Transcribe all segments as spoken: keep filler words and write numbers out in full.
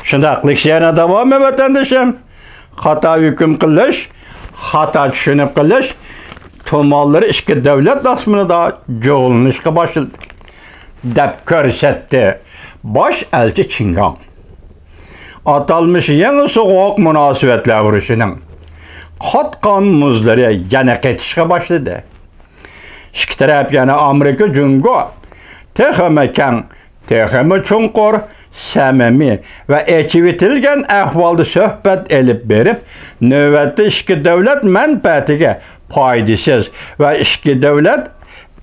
شۇنداق، لېكسىيەنىڭ داۋامى، ۋەتەندىشىم، خاتا ھۆكۈم قىلىش، خاتا چۈشىنىپ قېلىش تۇمانلىرى ئىككى دۆلەت ئاسمىنىدا جۇغلىنىشقا باشلىدى، دەپ كۆرسەتتى باش ئەلچى چىڭگاڭ. ئاتالمىش يېڭى سوغۇق مۇناسىۋەتلەر ئۇرۇشىنىڭ قاتقان مۇزلىرى يەنە قېتىشقا باشلىدى. ئىككى تەرەپ يەنە ئامېرىكا جۇڭگو تېخىمۇ كەڭ، تېخىمۇ چوڭقۇر، سەمىمىي ۋە ئېچىۋېتىلگەن ئەھۋالدا سۆھبەت ئېلىپ بېرىپ، نۆۋەتتە ئىككى دۆلەت مەنپەئەتىگە پايدىسىز ۋە ئىككى دۆلەت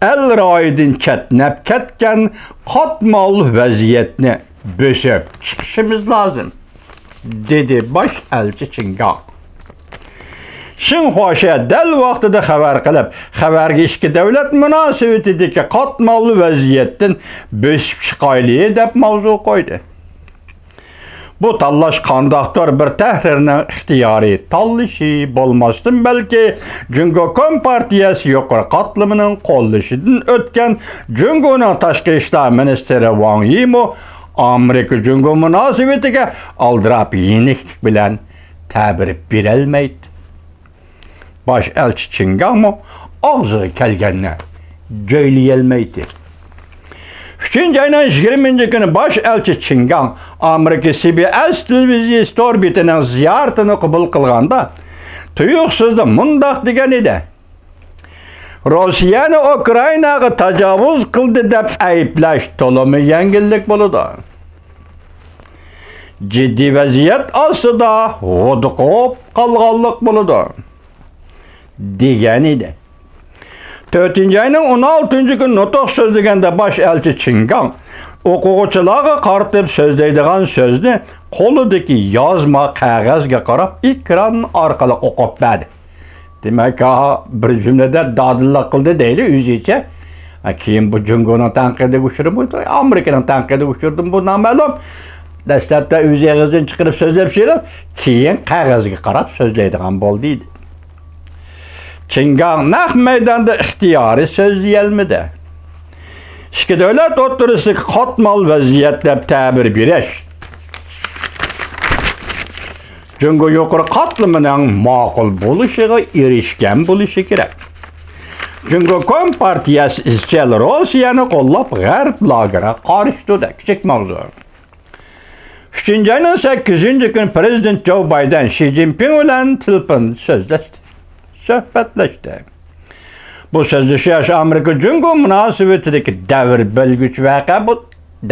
ئەل رايىدىن چەتنەپ كەتكەن قاتمال ۋەزىيەتنى بۆسۈپ چىقىشىمىز لازىم، دېدى باش ئەلچى چىڭگاڭ. شېڭ خۇاشې دەل ۋاقتىدا خەۋەر قىلىپ، خەۋەرگە ئىككى دۆلەت مۇناسىۋىتىدىكى قاتمال ۋەزىيەتتىن بۆسۈپ چىقايلى، دەپ ماۋزۇ قويدى. بۇ تاللاش قانداقتۇر بىر تەھرىرنىڭ ئىختىيارىي تاللىشى بولماستىن، بەلكى جۇڭگو كومپارتىيەسى يۇقىرى قاتلىمىنىڭ قوللىشىدىن ئۆتكەن جۇڭگونىڭ تاشقى ئىشلار مىنىستىرى ۋاڭ يىمۇ ئامېرىكا جۇڭگو مۇناسىۋىتىگە ئالدىراپ يېنىكلىك بىلەن تەبىر بېرەلمەيتتى. باش ئەلچى چىڭگاڭمۇ ئاغزىغا كەلگەننى جۆيلىيەلمەيتتى. ئۈچىنچى ئاينىڭ يىگىرمىنچى كۈنى باش ئەلچى چىڭگاڭ ئامېرىكا سى بى ئېس تېلېۋىزىيىسى تور بېتىنىڭ زىيارىتىنى قوبۇل قىلغاندا، تۇيۇقسىزلا مۇنداق دېگەن ئىدى: «روسىيەنى ئۇكرائىناغا تاجاۋۇز قىلدى دەپ ئەيىبلەش تولىمۇ يەڭگىللىك بولىدۇ. جىددىي ۋەزىيەت ئاستىدا ھودۇقۇپ قالغانلىق بولىدۇ» دېگەن ئىدى. تۆتىنچى ئاينىڭ ئون ئالتىنچى كۈنى نۇتۇق سۆزلىگەندە باش ئەلچى چىڭگاڭ ئوقۇغۇچىلارغا قارىتىپ سۆزلەيدىغان سۆزنى قولىدىكى يازما قەغەزگە قاراپ ئېكران ئارقىلىق ئوقۇپ بەردى. دېمەك، ھا، بىر جۈملىدە دادىللىق قىلدى دەيلى ئۆزىچە. ھا، كېيىن بۇ جۇڭگونىڭ تەنقىدىگە ئۇچرىدىمۇ، ئامېرىكىنىڭ تەنقىدىگە ئۇچرىدىمۇ، بۇ نامەلۇم. دەسلەپتە ئۆز ئېغىزىدىن چىقىرىپ سۆزلەپ يۈرۈپ، كېيىن قەغەزگە قاراپ سۆزلەيدىغان بولدى. چىڭگاڭ نەق مەيداندا ئىختىيارىي سۆزلىيەلمىدى. ئىككى دۆلەت ئوتتۇرىسىدىكى قاتمال ۋەزىيەت دەپ تەبىر بېرىش جۇڭگو يۇقىرى قاتلىمىنىڭ ماقۇل بولۇشىغا ئېرىشكەن بولۇشى كېرەك. جۇڭگو كومپارتىيەسى ئىزچىل روسىيەنى قوللاپ، غەرب لاگېرىغا قارشى تۇردى. كىچىك ماۋزۇ. ئۈچىنچى ئاينىڭ سەككىزىنچى كۈنى پىرېزىدېنت جو بايدېن شى جىنپىڭ بىلەن تېلېفوندا سۆزلەشتى. سۆھبەتلەشتى. بۇ سۆزلىشىش ئامېرىكا جۇڭگو مۇناسىۋىتىدىكى دەۋر بۆلگۈچ ۋەقە بۇ،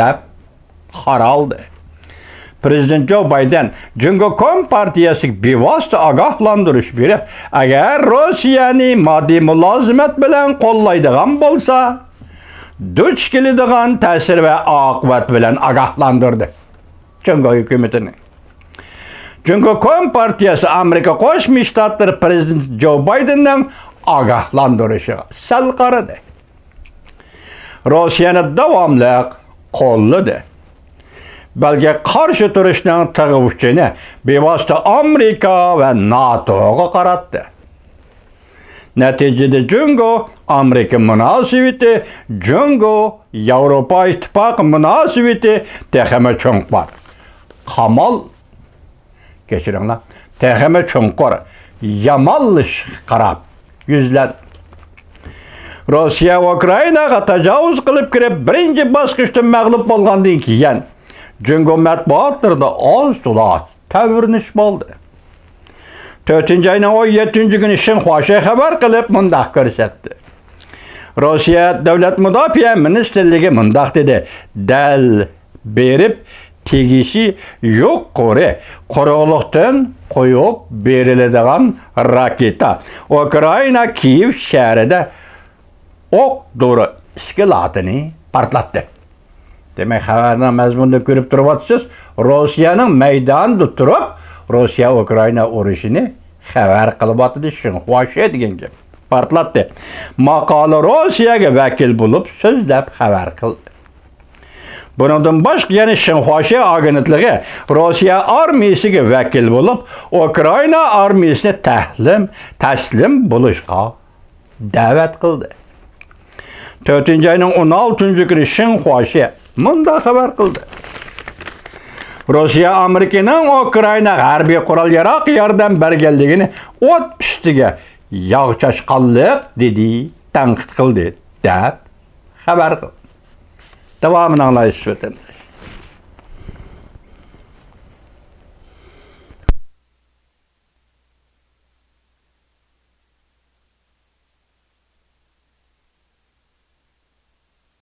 دەپ قارالدى. پىرېزىدېنت جو بايدېن جۇڭگو كومپارتىيەسىگە بىۋاسىتە ئاگاھلاندۇرۇش بېرىپ، ئەگەر روسىيەنى ماددىي مۇلازىمەت بىلەن قوللايدىغان بولسا، دۇچ كېلىدىغان تەسىر ۋە ئاقىۋەت بىلەن ئاگاھلاندۇردى جۇڭگو ھۆكۈمىتىنى. جۇڭگو كومپارتىيەسى ئامېرىكا قوشما شتاتلىرى پىرېزىدېنتى جو بايدېننىڭ ئاگاھلاندۇرۇشىغا سەل قارىدى. روسىيەنى داۋاملىق قوللىدى. بەلكى قارشى تۇرۇشنىڭ تىغ ئۇچىنى بىۋاسىتە ئامېرىكا ۋە ناتوغا قاراتتى. نەتىجىدە جۇڭگو ئامېرىكا مۇناسىۋىتى، جۇڭگو ياۋروپا ئىتتىپاقى مۇناسىۋىتى تېخىمۇ چوڭقۇر قامال، كەچۈرۈڭلار، تېخىمۇ چوڭقۇر يامانلىشىشقا قاراپ يۈزلەندى. روسىيە ئۇكرائىناغا تاجاۋۇز قىلىپ كىرىپ، بىرىنچى باسقۇچتا مەغلۇپ بولغاندىن كېيىن، جۇڭگو مەتبۇئاتلىرىدا ئاز تولا تەۋرىنىش بولدى. تۆتىنچى ئاينىڭ ئون يەتتىنچى كۈنى شىنخۇا شى خەۋەر قىلىپ مۇنداق كۆرسەتتى. روسىيە دۆلەت مۇداپىئە مىنىستىرلىكى مۇنداق دېدى: «دەل بېرىپ تېگىشى يۇقىرى قۇرۇقلۇقتىن قويۇپ بېرىلىدىغان راكېتا ئۇكرائىنا كىيېۋ شەھىرىدە ئوق دورا ئىسكىلاتىنى پارتلاتتى.» دېمەك، خەۋەرنىڭ مەزمۇنىنى كۆرۈپ تۇرۇۋاتىسىز، روسىيەنىڭ مەيدانىدا تۇرۇپ، روسىيە ئۇكرائىنا ئۇرۇشىنى خەۋەر قىلىۋاتىدۇ، شىنخۇا شى دېگەن گەپ. پارتلاتتى. ماقالە روسىيەگە ۋەكىل بولۇپ سۆزلەپ خەۋەر قىلدى. بۇنىڭدىن باشقا يەنە شىنخۇا شى ئاگېنتلىقى روسىيە ئارمىيىسىگە ۋەكىل بولۇپ، ئۇكرائىنا ئارمىيىسىنى تەسلىم، تەسلىم بولۇشقا دەۋەت قىلدى. تۆتىنچى ئاينىڭ ئون ئالتىنچى كۈنى شىنخۇا شى مۇنداق خەۋەر قىلدى. روسىيە ئامېرىكىنىڭ ئۇكرائىناغا ھەربىي قورال-ياراغ ياردەم بەرگەنلىكىنى ئوت ئۈستىگە ياغ چاچقانلىق دېدى، تەنقىد قىلدى، دەپ خەۋەر قىلدى. داۋامىنى ئاڭلايسىز، ۋەتەنداشلار.